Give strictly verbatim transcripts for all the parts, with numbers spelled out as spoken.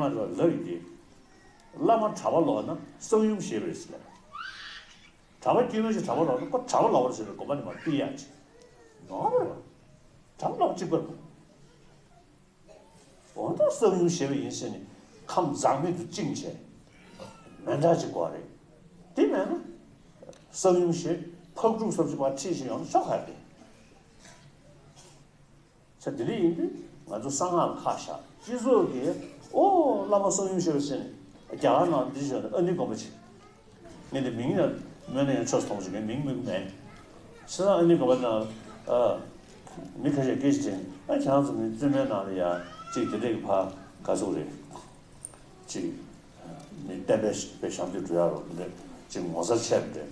ང་ཚོ་ལབ་ཡོད་དེ། བླ་མ་གྲྭ་པ་ལོག་ན་གསང་ཡུམ་ཞེས་པ་རེད་ཟེར། གྲྭ་པ་དཀྱུས་མ་ཞིག་གྲྭ་པ་ལོག་ན་ཁོ་གྲྭ་པ་ལོག་པ་རེད་ཟེར་བའི་དགོངས་པ་ནི་མར་སྤེལ་ཡག་ཅིག་ནོར་བ་རེད་བ། གྲྭ་པ་ལོག་གཅིག་པ་རེད། འོ་ན་གསང་ཡུམ་ཞེས་པ་ཡིན་ཟེར་ནས་ཁམས་འཛག་མེད་དུ་བཅིངས་བྱས། མི་འདྲ་ཅིག་དགོས་རེད། དེ་མེད་ན། གསང་ཡུམ་ཞེས་ཕག་ཕྲུག་སོགས་ཀྱི་བར་ཁྲིད་བཞིན་ཡོང་ན་ཆོག་ག་རེད། ས་དེ་འདྲ་ཡིན་དུས་ང་ཚོ་གསང་སྔགས་ལ་ཁག་བཞག་སྤྱི་ཚོགས་ཀྱིས་ཨོ་བླ་མ་གསང་ཡུམ་ཞེས་པ་ཟེར་ནས་རྒྱ་གར་ནང་འདི་བཞིན་ཨ་ནི་དགོན་པ་ཆེ། ངས་འདི་མིང་ཡང་སྨོས་ན་ཡང་ཆོས་མཐོང་ཞིག་ངས་མིང་སྨོས་ཀྱི་མེད། བྱས་ཙང་ཨ་ནི་དགོན་པ་ནང་ཨ་མི་ཁ་ཤས་སྐད་ཆ་དྲིས་ནས་ཨ་ཁྱེད་རང་ཚོ་མི་བཙུན་མའི་ནང་ལ་ཡ་གཅིག་དེ་འདྲས་ཀྱི་ཕ་ག་ཚོད་རེད། གཅིག་མི་བསྟན་པའི་དཔེ་ཞབས་འདེགས་སྒྲུབ་ཡག་རོགས་དེ་འདྲས་གཅིག་ངོ་མཚར་ཆེ་བ་འདྲས་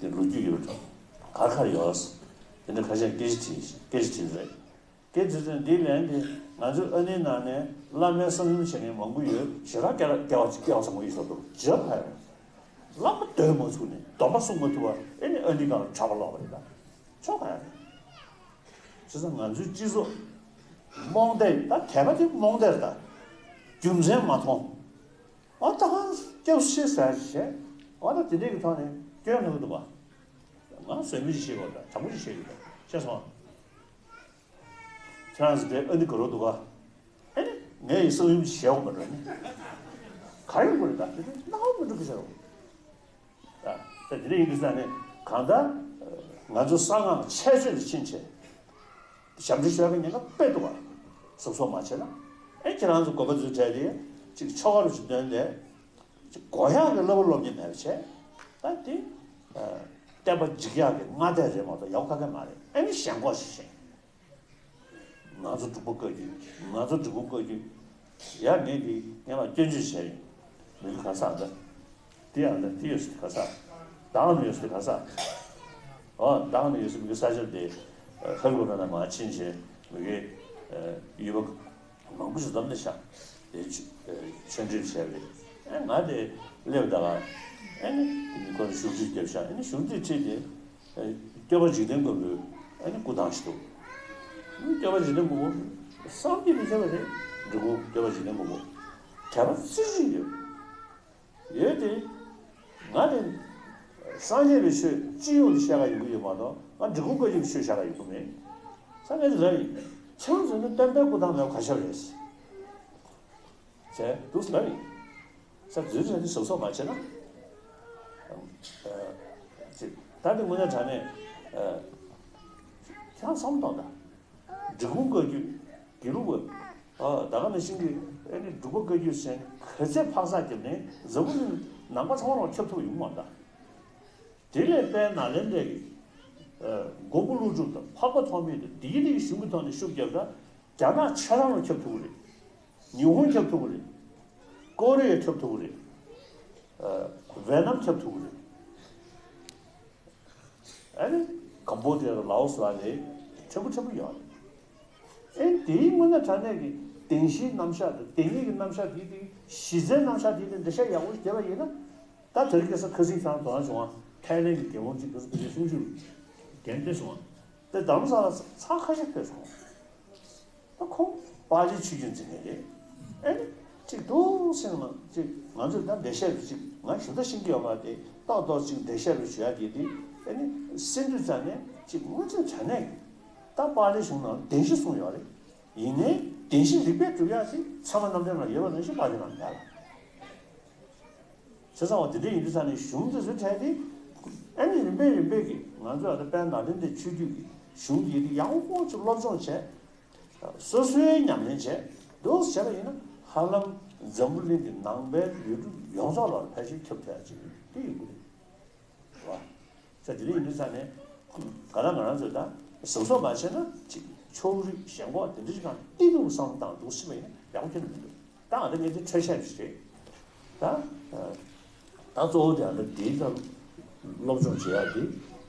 དེ་ལོ་རྒྱུས་ཡོད་ག་རེ་ག་རེ་ཡོད། དེ་འདྲས་ཁ་ཤས་སྐད་ཆ་དྲིས་སྐད་ཆ་དྲིས་རེད། སྐད་དེ་ཚོས་འདིའི་ལན་དེ་ང་ཚོའི་ཨ་ནེའི་ནང་ནས་བླ་མའི་གསང་ཡུམ་བྱེད་མཁན་མང་པོ་ཡོད་ཞེ་དྲག་སྐལ་བ་སྐལ་བ་ཅིག་སྐལ་བ་བཟང་པོ་ཡིན་ཟེར་འདུག་བྱེད་ཕ་ཡ། བླ་མ་སྡོད་མ་ཚུགས་ནས་སྡོམ་པ་སྲུང་མ་ཐུབ་པ་ཨེ་ནི་ཨ་ནེ་སྒང་ལ་གྲྭ་པ་ལོག་པ་རེད་ད། ཆོག་ག་ཡ་རེད། བྱས་ཙང་ང་ཚོའི་སྤྱི་ཚོགས་རྨོངས་དད་ད་དད་པ་དེ་རྨོངས་དད་རེད་ད། རྒྱུ་མཚན་མ་མཐོང་། ཨ་ད་གང་སྐྱབས་སུ་མཆི་ཟེར་བྱས་ཨ་ད་དེ་འདྲས་ཀྱི་ཐོག་ནས་སྐྱོན་མེད་པ་འདུག་བ། ང་ཟོལ་མེད་ཅིག་བཤད་དགོས་རེད་ད་དྲང་པོ་ཅིག་བཤད་དགོས་རེད་ཤེས་སོང་ཨ། ཁྱེད་རང་ཚོ་དེ་ཨ་ནི་དགའ་རབ་འདུག་ག་ཨེ་ནི་ངས་ཡི་གསང་ཡུམ་ཞེས་བྱའོ་མ་འགྲོ་ནི། ག་ཡོང་དགོས་རེད་ད་དེ་དེ་སྣང་བ་མི་འགྲོ་གི་ཟེར་རོ། ད་དེ་འདྲ་ཡིན་དུས་ས་ནས་གང་ལྟར་ང་ཚོ་གསང་སྔགས་ཆད་གཅོད་དུ་ཕྱིན་བྱས། ཞབས་འདྲེན་ཞུ་ཡག་གི་ཉེན་ཁ་དཔེ་འདུག་ག་གཟབ་གཟབ་མ་བྱས་ན་ཨེ་ཁྱེད་རང་ཚོ་དགོན་པ་ཚོའི་གྲས་དེ་ཅིག་ཆོ་ག་རུ་ཅིག་འདོན་ཏེ། ཅིག་གོ་ཡག་གི་བསླབ་པ་སློབ་མཁན་མེད་པ་བྱས། ད་དེ་བསྟན་པ་འཇིག་ཡག་གི་སྔ་ལྟས་རེད་མ་གཏོགས་ཡག་པོ་ག་གེ་མ་རེད་ཨེ་ནི་ཞེན་ཁོག་ཞིག་བྱས། ང་ཚོ་འབྲུག་པ་བཀའ་བརྒྱུད། ང་ཚོ་འབྲི་གུང་བཀའ་བརྒྱུད། ཡ་ངས་འདི་སྔན་མ་སྐྱོན་བརྗོད་བྱས་ཡིན། མི་འདི་ག་ས་འདི། འདི་ཡང་འདི་འདི་ཡོད་སྲིད་ག་ས། བདག་ནི་ཡོད་སྲིད་ག་ས། ཨོ་བདག་ནི་ཡོད་སྲིད་མི་གི་ས་ཆ་དེ་ཧ་གོ་ན་ན་མ་ཕྱིན་བྱས་མི་གི་ཡུལ་པ་མང་པོ་ཞིག་འཛོམས་ནས་ཤག་དེ་ཆོས་འབྲེལ་བྱས་རེད། ཨེ་ང་དེ་སླེབས་ད་ག་ཨེ་ནི་དེ་མི་ཁོ་ནི་བཞུགས་ཁྲི་བརྒྱབ་ཤག་ཨེ་ནི་བཞུགས་ཁྲི་ཁྲི་དེ། སྐྱོབ་པ་འཇིག་རྟེན་མགོན་པོའི་ཨ་ནི་སྐུ་ཐང་ཞིག་འདུག་སྐྱོབ་པ་འཇིག་རྟེན་མགོན་པོ་བསམ་གྱིས་མི་ཁྱབ་པ་རེད། འབྲི་གུང་སྐྱོབ་པ་འཇིག་རྟེན་མགོན་པོ་དད་པ་རྩེ་གཅིག་ཡོད། ཡོད་དེ། ང་དེ་སངས་རྒྱས་པའི་ཆོས་སྤྱི་ཡོངས་ནས་བཤད་ག་ཡོང་གི་ཡོད་མ་གཏོགས་ང་འབྲི་གུང་བཀའ་བརྒྱུད་ཀྱི་ཆོས་བཤད་ག་ཡོང་གི་མེད། ས་ངས་དེ་ལབ་ཡིན། ཁྱེད་རང་ཚོ་ནི་སྟོན་པའི་སྐུ་ཐང་མེད་པ་ག་ཤ་རེད། བྱས་འདུག་ཟེར་ལབ་ཡིན། ས་འཛུལ་བྱས་ནས་གཟབ་གཟབ་མ་བྱས་ན། ཅིག་ད་དེ་དངོས་གནས་དྲང་གནས་ཁྱེད་རང་བསམ་བློ་གཏོང་དང་། འབྲི་གུང་བཀའ་བརྒྱུད་དགེ་ལུགས་པ། ད་ག་ནང་བཞིན་གྱི་ཨེ་ནི་འབྲུག་པ་བཀའ་བརྒྱུད་ཟེར་ནས་ག་ཚད་འཕག་འཚག་བརྒྱབ་ནས་འཛམ་བུ་གླིང་ནང་པ་ཚང་མ་ལ་ཁྱབ་ཐུབ་ཡོང་མ་རེད་ད། དེ་ལས་དཔལ་ནཱ་ལེནྡྲའི་གི་མགོན་པོ་ཀླུ་སྒྲུབ་དང་འཕགས་པ་ཐོགས་མེད་དང་དེའི་རིགས་གཞུང་གི་ཐོག་ནས་ཤུགས་བརྒྱབ་ད་རྒྱ་ནག་ཆ་ཚང་ལ་ཁྱབ་ཐུབ་ཀྱི་རེད། ཉི་ཧོང་ཁྱབ་ཐུབ་ཀྱི་རེད། ཀོ་རི་ཡ་ཁྱབ་ཐུབ་ཀྱི་རེད། ཝེ་ནམ་ཁྱབ་ཐུབ་ཀྱི་རེད། ཨ་ནི་ཀམ་བོ་ཌི་ཡ་དང་ལའོ་སི་ལ་ནི་ཕྲན་བུ་ཕྲན་བུ་ཡོད་རེད། ཨེ་དེའི་དངོས་གནས་དྲང་གནས་ཀྱི་བདེན་བཞིའི་རྣམ་གཞག་དང་བདེན་གཉིས་ཀྱི་རྣམ་གཞག་དེའི་སྟེང་གཞི་རྩའི་རྣམ་གཞག་དེའི་སྟེང་འགྲེལ་བཤད་ཡག་པོ་ཞིག་བརྒྱབ་པ་ཡིན་ན། ད་དེ་རིང་ཁ་སང་ཁ་སང་ཁྱེད་རང་དོ་སྣང་བྱུང་བ་ཐའི་ལེན་གྱི་རྒྱལ་བ་གཅིག་གི་སྐུ་ཚེ་སུམ་ཅུ་རྒན་ཏེ་སོང་བ། དེ་རྡ་རམ་ས་ལ་ཚར་ཁ་ཤས་ཕེབས་སོང་བ། ད་ཁོང་པཱ་ལིའི་ཆོས་བརྒྱུད་འཛིན་མཁན་རེད། ཨེ་ནི་གཅིག་འདུག་སེ་ནང་གཅིག་ང་ཚོས་ད་འགྲེལ་བཤད་རུ་གཅིག་ང་ཞུ་ད་ཤེས་ཀྱི་ཡོད་མ་རེད། ཏག་ཏག་གཅིག་འགྲེལ་བཤད་རུ་ཞུ་ཡ་དེ་དེ་ཨེ་ནི་སེམས་འདུས་ཙམ་ནས་གཅིག་དངོས་འཛིན་དྲང་གནས་ཀྱི་ད་པཱ་ལིའི་གཞུང་ནང་བདེན་བཞི་གསུངས་ཡོད་རེད། ཡིན་ནའི་བདེན་བཞི་རིགས་པས་སྒྲུབ་ཡ་དེ་ཚད་མ་རྣམ་འགྲེལ་ནང་ཡོད་པ་ནང་བཞིན་པཱ་ལི་ནང་མེད་ལ། བྱས་ཙང་བ་དེ་འདྲ་ཡིན་དུས་ས་ནས་གཞུང་དེ་ཚོའི་གྲས་དེ་ཨ་ནི་རིམ་པས་རིམ་པས་ཀྱིས་ང་ཚོ་ཨ་ད་དཔལ་ནཱ་ལེནྡྲའི་ཆོས་བརྒྱུད་ཀྱི་གཞུང་དེ་དེ་ཡག་པོ་ཅིག་སློབ་སྦྱོང་བྱས། སོ་སོའི་ཉམས་ལེན་བྱས་འདུག་བྱས་པ་ཡིན་ན་ཧ་ལམ་འཛམ་བུ་གླིང་གི་ནང་པའི་ཡུལ་གྲུ་ཡོངས་རྫོགས་ལ་ཕལ་ཆེར་ཁྱབ་ཐུབ་ཡ་ཅིག་དེ་ཡིན་དགོས་རེད་བ། ས་དེ་འདྲ་ཡིན་དུས་ས་ནས་ག་ལ་ང་རང་ཚོས་ད་གཟབ་གཟབ་མ་བྱས་ན་ཅིག་ཕྱོགས་རིས་ཞེན་ཁོག་དེ་འདྲ་ཞིག་གང་གཏིང་ནས་བསམ་བློ་བཏང་འདུག་ཟེར་བ་ཡིན་ན་ཡག་པོ་ཁྱོན་ནས་མི་འདུག་ད་ང་ད་ངས་དེ་འཕྲོས་བཤད་ཞིག་རེད། ད་ད་གཙོ་བོ་དེ་ང་ད་དེའི་ཐོག་སློབ་སྦྱོང་བྱེད་ཡག་དེ་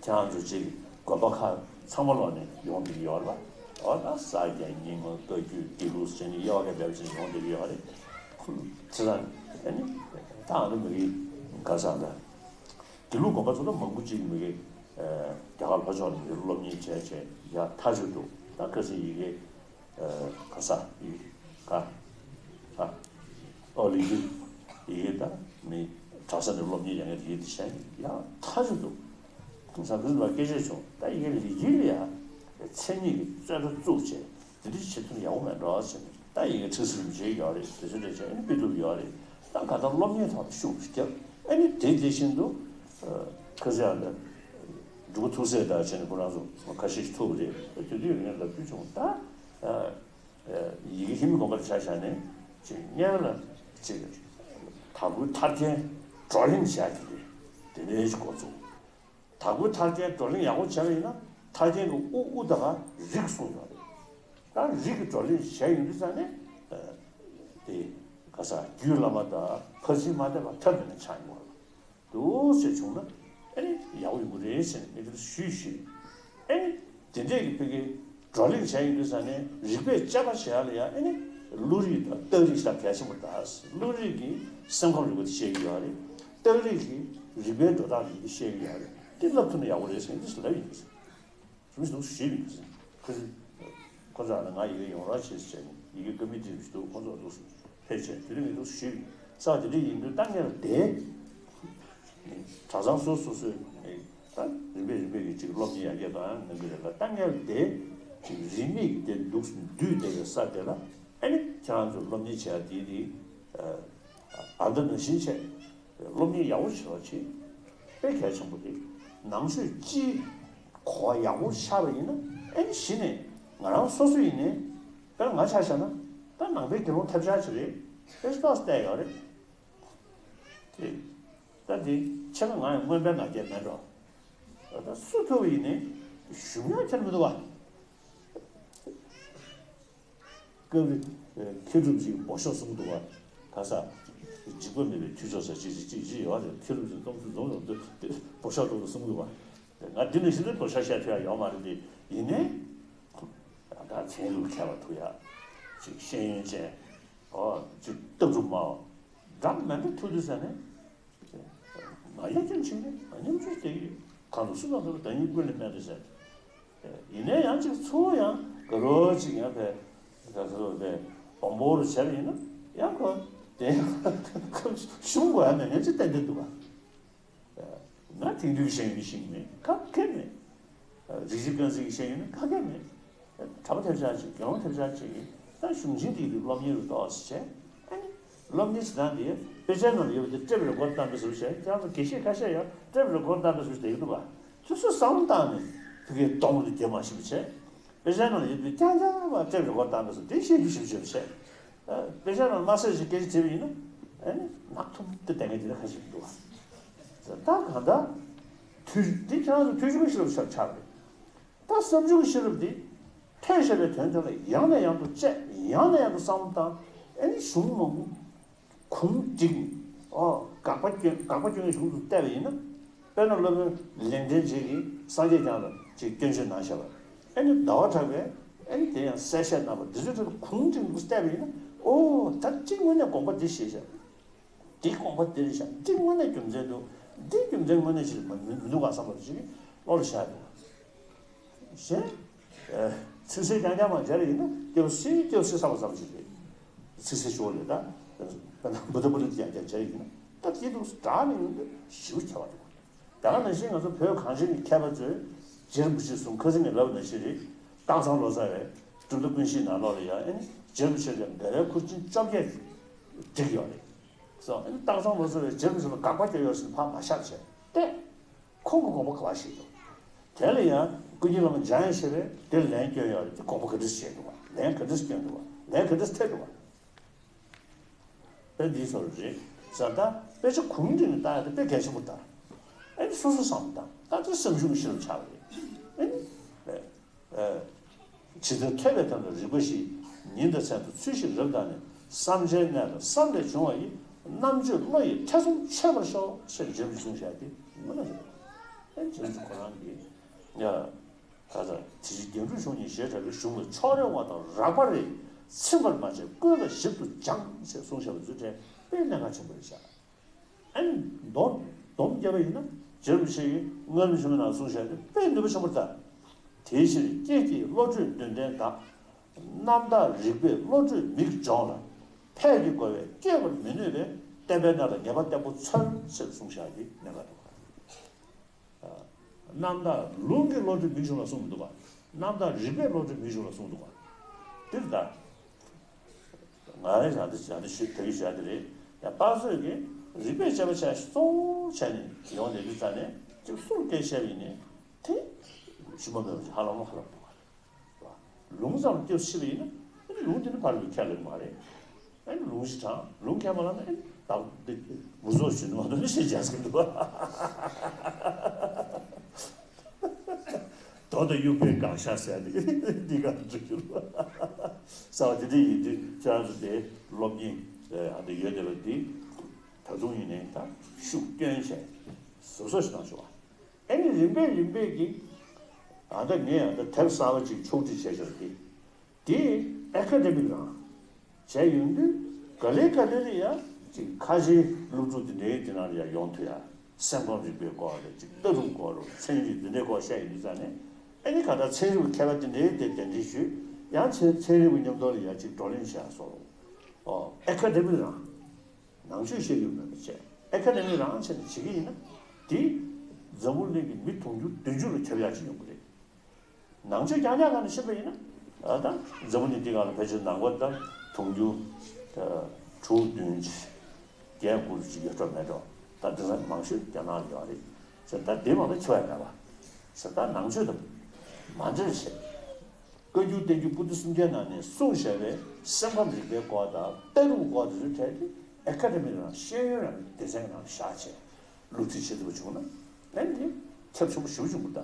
ཁྱེད་རང་ཚོ་ཅིག་དགོན་པ་ཁག་ཚང་མ་ལོག་ནས་ཡོང་བསྡད་ཀྱི་ཡོད་རེད་པ། འོ་ད་ས་སྐྱ་རྙིང་མ་བཀའ་བརྒྱུད་དགེ་ལུགས་ཟེར་ནས་དབྱེ་བ་ག་འབེབས་བྱས་ནས་ཡོང་བསྡད་ཀྱི་ཡོད་རེད། ཁུ་ཚེ་རང་ཨ་ནི་ད་ང་ད་མི་རིགས་ག་ས་ད། དགེ་ལུགས་དགོན་པ་ཚོ་ལ་མང་པོ་ཅིག་མི་གི་རྒྱ་གར་ལྷོ་ཕྱོགས་ནས་མི་གི་སློབ་གཉེར་བྱས་བྱས་ཡ་ཐག་ཆོད་འདུག་ད་ཁ་སང་ཡི་གེ་ག་ས་ཡི་ག་ས་ཨོ་ ཨོ་ལི་ཀིར་ཡི་གེ་ད་མི་གྲྭ་ས་ནས་སློབ་གཉེར་ཡག་ཡག་དེ་ཡིན་དེ་བཤད་ཡ་ཐག་ཆོད་འདུག །ཁོང་ས་ཁུལ་ལ་སྐད་ཆ་བྱུང་། ད་ཡི་གེ་ལི་ཀིར་ལ་ཡ་མཚན་ཉིད་ཀྱི་རྩོད་འགྲན་བཙུགས་བྱས་དེ་འདྲ་བྱེད་ཐུབ་ན་ཡག་པོ་མེད་འགྲོ་ཟེར་ནས། ད་ཡི་གེ་ཁྲི་སིམ་བྱེད་ཡོད་རེད། དེ་ཚོ་འདྲ་བྱས་ཨ་ནི་དཔེ་ཐུབ་ཡོད་རེད། ད་ག་ད་སློབ་གཉེར་ཐོག་ལ་ཤུགས་རྒྱབ། ཨ་ནི་དེ་དེ་བཞིན་དུ་ཁ་སང་ལ་འབྲུག་པ་ཐུགས་སྲས་དང་བྱས་ནས་ཁོ་རང་ཚོ་ཁ་ཤས་ཤིག་ཐུག་པ་རེད། དེ་དུས་ངས་ལབ་རྒྱུ་བྱུང་། ད། ཡི་གེ་ཧི་མི་གོམ་པར་ཆ་བཞག་ནས་ཅིག་སྔོན་ལ་ཅིག་དྭགས་པོའི་ཐར་རྒྱན་བགྲོ་གླེང་བྱ་རྒྱུ་རེད། དེ་འདྲའི་ཞིག་འགོ་བཙུགས། དྭགས་པོའི་ཐར་རྒྱན་བགྲོ་གླེང་ཡག་པོ་བྱས་པ་ཡིན་ན་ཐར་རྒྱན་གྱི་དབུ་དབུ་དང་རིགས་གསུངས་ཡོད་རེད། ད་རིགས་ཀྱི་བགྲོ་གླེང་བྱས་ཡོང་དུས་ཙང་ནས་དེ་ག་ས་རྒྱུད་བླ་མ་དང་ཕར་ཕྱིན་མ་བསྟན་པ་ཐབས་མེད་ན་ཆགས་ཡོང་བ་རེད། འདུག་ཟེར་བྱུང་ན་ཨེ་ནི་ཡག་པོ་ཡོང་གི་རེད་ཟེར་ནས་ངས་དེ་འདྲ་ཞུས་ཞུས། ཨེ་ནི་དེ་འདྲས་ཀྱི་ཕ་གི་བགྲོ་གླེང་བྱས་ཡོང་དུས་ཙང་ནས་རིག་པས་དཔྱད་པ་བྱེད་ཡ་ལ་ཡ་ཨེ་ནི་བློ་རིག་དང་རྟགས་རིག་ཞེ་དྲག་གལ་ཆེན་པོ་རེད། བློ་རིག་གིས་སེམས་ཁམས་རིག་པ་དེ་ཤེས་ཀྱི་ཡོད་རེད། རྟགས་རིག་གིས་རིག་པའི་འགྲོ་སྟངས་རིག་པ་དེ་ཤེས་ཀྱི་ཡོད་རེད། དེ་བསླབ་ཐུབ་ན་ཡག་པོ་རེད་ཟེར་ནས་འདི་ལབ་ཡིན། རུ་ཞིག་ཞིག་ཁོ་ཁོ་ཚོ་ལ་ང་ཡི་གེ་ཡོང་རོགས་བྱེད་ཟེར་ནས་ཡི་གེ་ཀ་མི་ཊི་ཞིག་འདུག །ཁོ་ཚོ་འདུག་ཕེབས་བྱས་དེ་རིང་ངས་འདུག་ཞུས་ས་དེ་འདྲ་ཡིན་དུས་ད་ངས་ལ་དེ་གྲྭ་ཚང་སོ་སོ་སོས་ད་རིམ་པས་རིམ་པས་ཀྱི་ཅིག་སློབ་གཉེར་ཡར་རྒྱས་གཏོང་ཡ་གནང་གི་རེད་ལ། ད་ངས་ལ་དེ་ཅིག་རིས་མེད་ཀྱི་དེ་འདུག་འདུས་བསྡད་པའི་ས་དེ་ལ་ཨ་ནི་ཁྱེད་རང་ཚོ་སློབ་གཉེར་བྱེད་ཡ་དེ་དེ་ཨ་ད་ནང་བཞིན་བྱས། སློབ་གཉེར་ཡག་པོ་བྱེད་རོགས་བྱེད། དཔེ་གལ་ཆེན་པོ་རེད། ནང་ཆོས་སྤྱིའི་གོ་བ་ཡག་པོ་ཤར་བ་ཡིན་ན་ཨེ་ནི་གཞི་ནས་ང་རང་སོ་སོ་ཡིན་ནའི་དཔེར་ན་ང་ཆ་བཞག་ན་ད་ནང་པའི་དགེ་སློང་ཐབས་ཆག་ཅིག་རེད། ཨེ་ཏོག་ཙམ་བལྟས་ཡོད་རེད། དེ་ད་དེ་ཕྱེད་ཀ་ང་ཡང་མངོན་པའི་ང་རྒྱལ་མེད་འགྲོ། ད་སུ་ཐུབ་པ་ཡིན་ནའི་ཞུམ་ཡང་ཁྱེར་མི་འདུག་བ། སྐབས་རེ་མཁས་གྲུབ་ཅིག་འབོ་ཤོག་གསུང་འདུག་བ། ག་ས། འཇིགས་པ་མེད་པའི་ཐུགས་མཆོག་ཟེར་ཅིག་ཅིག་ཅིག་ཅིག་ཡོད་རེད། མཁས་གྲུབ་ཅིག་རྩོམ་ཚུལ་འཛོམས་འཛོམས་དུ་འབོ་ཤོག་ཏོག་ཏོ་གསུང་འདུག་བ། ང་འདི་ནང་བཞིན་དུ་འབོ་ཤོག་བཤད་ཐུབ་ཡ་ཡོད་མ་རེད་དེ། ཡིན་ནའི། ད་ཚན་རིག་མཁས་པ་ཐུག་ཡ། ཅིག་ཤེས་ཡོན་ཅན། ཨོ་ཅིག་ལྟ་གྲུབ་མའོ། འདྲ་མི་འདྲ་ཐུག་དུས་ཟེར་ནས། ང་ཡ་རྐྱེན་ཕྱིན་ནས་ང་སྙོམས་འཇུག་བསྡད་ཀྱི་ཡོད། གང་དུ་སུ་དང་དུ་བདག་ཉིད་ཀུན་ལས་དམན་དུ་ཟེར། ཡིན་ནའི་ཡང་ཅིག་ཚུར་ཡང་དགའ་རོགས་ཅིག་ཡང་བས་ད་ཚོ་བས་སྦོམ་པོ་རུ་བྱས་པ་ཡིན་ན་ཡང་ཁོ་དེ་ཡང་ཁོ་ཤུང་དགོས་ཡ་མེད་མཁན་ཅིག་ཏན་ཏན་འདུག་ག་ང་དེང་དུས་ཀྱི་ཤེས་ཡོན་ཤེས་ཀྱི་མེད། ག་གེ་མེད། རིག་གཞི་རྐང་འཛིན་གྱི་ཤེས་ཡོན་ནི་ག་གེ་མེད། གྲྭ་པ་ཐེབས་ཆག་ཅིག་དགེ་སློང་ཐེབས་ཆག་ཅིག་ཡིན་ད་གཞུང་ཆེན་དེ་ཡི་སློབ་གཉེར་རུ་གཏོགས་ཟེར་བྱས། ཨ་ནི་སློབ་གཉེར་བྱེད་སྟངས་དེ་དཔེ་ཆའི་ནང་ལ་ཡོད་པ་དེ་ཊེབ་རེ་ཀོར་བཏང་པའི་བཟོ་བྱས། ཁྱེད་རང་ཚོ་དགེ་བཤེས་ཁ་ཤས་ཡང་ཊེབ་རེ་ཀོར་བཏང་པའི་བཟོ་བྱས་བསྡད་ཀྱི་འདུག་ག་དེ་ཚོ་བསམ་བློ་བཏང་ནས་ཕ་གིའི་གདོང་ལ་རྒྱབ་མ་ཤེས་པ་བྱས། དཔེ་ཆའི་ནང་ལ་ཡོད་པ་དེ་རྐྱང་རྐྱང་ལ་ཊེབ་རེ་ཀོར་བཏང་པའི་བཟོ་དེ་ཤེས་རྒྱུ་ཞིབ་ཞིབ་བྱས། དཔེ་ཆ་ནང་དམའ་སར་ཞིག་སྐད་ཆ་དྲིས་པ་ཡིན་ན་ཨ་ནི་ནག་ཐུམ་དུ་བསྡད་མཁན་དེ་འདྲ་ཁ་ཤས་འདུག་བ། ད་གང་ལྟར་དུས་འདི་ཁྱེད་རང་ཚོ་ཐོས་བྱུང་གི་ཤེས་རབ་ཆགས་ཆགས་རེད། ད་བསམ་བྱུང་གི་ཤེས་རབ་འདི་ཐོས་བཞག་པའི་དོན་དེ་ལ་ཡང་ནས་ཡང་དུ་དཔྱད། ཡང་ནས་ཡང་དུ་བསམ་བློ་བཏང་། ཨ་ནི་གཞུང་མང་པོ་གུང་བསྒྲིགས་ནས་ཨོ་དགག་པ་སྐྱོན་དགག་པ་སྐྱོན་གྱི་གཞུང་དུ་བལྟས་པ་ཡིན་ན། དཔེར་ན་སློབ་དཔོན་ལེགས་ལྡན་འབྱེད་ཀྱིས་སངས་རྒྱས་བསྐྱངས་ལ་ཅིག་སྐྱོན་བརྗོད་གནང་བཞག་པ། ཨ་ནི་ཟླ་བ་གྲགས་པས་ཨ་ནི་དེ་ཡང་གསལ་བཤད་གནང་བ་འདི་ཚོའི་ཁྲོད་དུ་གུང་བསྒྲིགས་འདུག་བལྟས་པ་ཡིན་ན། ཨོ་ད་གཅིག་དངོས་གནས་དགོངས་པ་འདི་བཞེས་བཞག་འདི་དགོངས་པ་འདི་རེད་བཞག་འདི་དངོས་གནས་རྒྱུ་མཚན་འདུག་འདི་རྒྱུ་མཚན་དངོས་གནས་ཅིག་མ་མི་མི་འདུག་ག་བསམ་པ་ཅིག་བློ་ལ་ཤར་འདུག་གཞན། ཚིག་གསལ་རྐྱང་རྐྱང་མ་སྦྱར་ཡིན་ན་སྐྱབས་སུ་སྐྱབས་སུ་བསམ་པ་ཙམ་ཞིག་རེད། ཚིག་གསལ་ཤོར་ལས་ད། དཔེར་ན་བུ་ད་བུ་ད་ཀྱང་ཀྱང་སྦྱར་ཡིན་ན་ད་དེ་འདུག་སྒྲ་ནི་ཡོང་དུས་ཞིབ་ཁྱད་པར་འདུག་ད་ག་ནང་བཞིན་ང་ཚོ་བོད་གངས་ཅན་གྱི་མཁས་པ་ཚོས་རྗེ་རིན་པོ་ཆེ་གསུང་ཁ་སང་ངས་ལབ་པ་ནང་བཞིན་རེད། སྟག་ཚང་ལོ་ཙཱ་བའི་གྲུབ་མཐའ་ཀུན་ཤེས་ནང་ལོགས་ལ་ཡང་ཨེ་ནི་རྗེ་རིན་པོ་ཆེ་ལ་འགལ་བའི་ཁུར་ཆེན་བཅོ་བརྒྱད་བསྒྲིགས་ཡོད་རེད། སོ་ཨེ་ནི་སྟག་ཚང་ལོ་ཙཱ་བས་རྗེ་རིན་པོ་ཆེ་ལ་དགག་པ་བཀྱོན་ཡོད་ཟེར་ནས་ཕར་མ་བཞག་བྱས་ཏེ། ཁོང་གི་དགོངས་པ་ག་པར་བཞེས་འདུག་དེ་ལ་ཡང་ཀུན་མཁྱེན་བླ་མ་འཇམ་དབྱངས་བཞད་པས་དེར་ལན་བསྐྱོན་ཡོད་རེད། དེ་དགོངས་པ་ག་འདྲས་བཞེས་འདུག་བ། ལན་ག་འདྲས་བསྐྱོན་འདུག་བ། ལན་ག་འདྲས་ཐེབས་འདུག་བ། དཔེ་འདིའི་ཚོར་རེད་ཟེར། ད་དཔེ་ཆ་གུང་བསྒྲིགས་ནས་ལྟ་ཡ་དེ་དཔེ་གལ་ཆེན་པོ་ལྟར། ཨེ་ནི་སོ་སོ་བསམ་བཏང་ད་དེ་བསམ་བྱུང་གི་ཤེས་རབ་ཆགས་པ་རེད། ཨེ་ནི། ཇི་ལྟར་ཐོས་པའི་དོན་ལ་རིགས་པ་བཞི། ཉིན་དང་མཚན་དང་ཚུལ་བཞིན་རབ་བརྟགས་ནས། བསམ་བྱའི་གནས་ལ་བསམ་པས་བྱུང་བ་ཡི། རྣམ་དཔྱོད་བློ་ཡིས་ཐེ་ཚོམ་ཆོད་པར་ཤོག་ཅེས་འཇམ་གསུངས་བཞག་སྟེ་དངོས་གནས་རེད། ཨེ་འཇམ་གྱི་ཁོ་རང་གིས་ཡ། ད་ལྟ་དེ་ཕྱིར་རྒྱན་དྲུག་གཞུང་གཉིས་ཞེས་གྲགས་པའི་གཞུང་ལ་ཕྱོགས་རེ་བ་དང་རགས་པ་རེ་ཚིམ་པར་མ་བྱས་ཀུན་ལ་ཞིབ་ཏུ་སྦྱངས་ཞེས་གསུངས་བཞག་པ་ཚོའི་གྲས་དཔེ་གནད་འགག་ཆེན་པོ་རེད་བཞག་ཨན་སྡོམ་སྡོམ་བརྒྱབ་པ་ཡིན་ན་རྗེ་རིན་པོ་ཆེ་ཡིས་སྔོན་མ་ཆེན་མོའི་ནང་གསུངས་བཞག་དེ་དཔེ་ནུས་པ་ཆེན་པོ་ལྟར། དེའི་ཕྱིར་སྐྱེས་ཀྱི་བློ་གྲོས་འདུན་ལྡན་དག་རྣམ་དག་རིག་པས་བློ་གྲོས་མིག་སྦྱོངས་ལ། ཕས་ཀྱི་རྒོལ་བས་བསྐྱོད་པར་མི་ནུས་པས། བསྟན་པའི་གནས་ལ་ངེས་པ་བརྟན་པོ་མཚོན་ཟེར་གསུངས་བཞག་གི་གནད་འགག་འདུག་རྣམ་དག་ལུང་གི་བློ་གྲོས་མིག་གཞུང་ལ་གསུངས་མི་འདུག་ག་རྣམ་དག་རིགས་པའི་བློ་གྲོས་མིག་གཞུང་ལ་གསུངས་འདུག་ག་དེ་ལྟར། ང་རང་ཡང་འདི་ཡང་འདི་ཞུ་དེ་གི་ཞུ་ཡ་དེ་རེད། ཡང་དཔག་ཚོད་ཀྱིས་རིགས་པས་དཔྱད་པ་བྱས་གཙོ་བོ་བྱས་ནས་ཡོང་དེ་འདི་རྩ་ནས་ཅིག་གསུང་སྐད་བཤད་པ་ཡིན་ནའི་དེ་ཞུ་མ་འདོད་པ་ཅིག་ཧ་ལམ་ཧ་ལམ་འདུག་ག་ལུང་ཙམ་སྐྱོ་ཤི་བ་ཡིན་ན་ཨ་ནི་ལུང་དེ་ནི་ཕར་ལུས་ཁས་ལེན་མ་རེད། ཨ་ནི་ལུང་ཞིག་དྲངས་ལུང་ཁས་མ་ལེན་ན་ཨ་ནི་ད་འདི་མུ་ཟོ་ཞུ་ནི་མ་གཏོགས་ནི་ཤེས་བྱ་ཟིན་འདུག་ག་རྡོ་དང་དབྱུག་པའི་དགག་བྱ་ཟེར་ཏེ་འདི་ག་འགྲིག་གི་རེད། ས་བ་དེ་འདྲ་ཡིན་དུས་ཁྱེད་རང་ཚོ་དེ་སློབ་གཉེར་ཨ་འདི་ཡོད་བསྡད་པ་འདི་ད་དུང་ཡིན་ནའི་ད་ཤུགས་བཏོན་བྱས་ཟུར་གསོག་ཞིག་གནང་ཤོག་ཨ་ནི་རིམ་པས་རིམ་པས་ཀྱིས་ཨ་ད་ངས་ཨ་ད་དེབ་གསར་པ་ཅིག་ཕྱོགས་སྒྲིག་བྱས་ཤོག་དེ་དེ་ཨེ་ཁ་ཌེ་མིག་རང་བྱས་ཡོང་དུས་ག་ལེ་ག་ལེ་ལ་ཡ་ཅིག་ཁ་ཆེའི་སློབ་ཕྲུག་དེ་འདྲའི་དེ་ནང་ལ་ཡ་ཡོང་ཐུབ་ཡ། སེམས་ཁམས་རིག་པའི་སྐོར་རེད་ཅིག་ལྟ་གྲུབ་སྐོར་རེད་ཚན་རིག་འདི་འདྲའི་སྐོར་བཤད་ཡོང་དུས་ཙང་ནས་ཨ་ནི་ག་ད་ཚན་རིག་གི་མཁས་པ་དེ་འདྲའི་དེ་གདན་འདྲེན་ཞུས་ཡང་ཚན་ཚན་རིག་གི་མཉམ་དུ་ལ་ཡ་ཅིག་བགྲོ་གླེང་བྱས་སོ། ཨོ་ཨེ་ཁ་ཌེ་མིག་རང་ནང་ཆོས་བཤད་རྒྱུ་མེད་པ་བྱས་ཨེ་ཁ་ཌེ་མིག་རང་བྱས་ནས་བྱེད་ཀྱི་ཡིན་ན་དེ་འཛམ་བུ་གླིང་གི་མི་དུང་ཕྱུར་བདུན་ཅུ་ལ་ཁྱབ་ཡག་ཅིག་ཡོང་གི་རེད། ནང་ཆོས་རྐྱང་རྐྱང་སྒང་ནས་བཤད་པ་ཡིན་ན་ཨ་ད་འཛམ་བུ་གླིང་འདི་སྒང་ལ་ཕལ་ཆེར་ནང་པ་ད་དུང་ཕྱུར་ད་དྲུག་བདུན་བརྒྱད་དགུ་ཅིག་ཡོད་འགྲོ་མེད་འགྲོ། ད་དེང་སང་མང་ཤོས་རྒྱ་ནག་ལ་ཡོད་རེད་ཟེར། ད་དེ་མ་གཏོགས་ཁྱོན་ཡོད་མེད་པ་ཟེར། ད་ནང་ཆོས་དང་མ་འབྲེལ་བྱས། བཀའ་འགྱུར་བསྟན་འགྱུར་པོ་ཏི་སུམ་བརྒྱའི་ནང་ནས་གསུངས་བཞག་པའི་སེམས་ཁམས་རིག་པའི་སྐོར་དང་ལྟ་གྲུབ་སྐོར་དེ་ཚོའི་གྲས་དེ་ཨེ་ཁ་ཌེ་མི་རང་ཤེས་ཡོན་རང་གི་སྡེ་ཚན་ནང་བཞག་བྱས་སློབ་ཁྲིད་བྱེད་ཐུབ་པ་བྱུང་ན་ཨེ་འདི་ཁྱབ་ཆེན་པོ་ཞེ་པོ་བྱུང་གི་རེད། ད་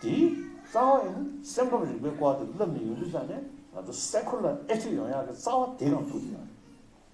དེའི་རྩ་བ་ཡིན་ན་སེམས་ཁམས་རིག་པའི་སྐོར་དེ་བསླབ་ནས་ཡོང་དུས་ཙང་ནས་ང་ཚོ་སེ་ཁུ་ལར་ཨེ་ཐིག་ཡོང་ཡག་གི་རྩ་བ་དེ་གང་ཐུག་ཡོད་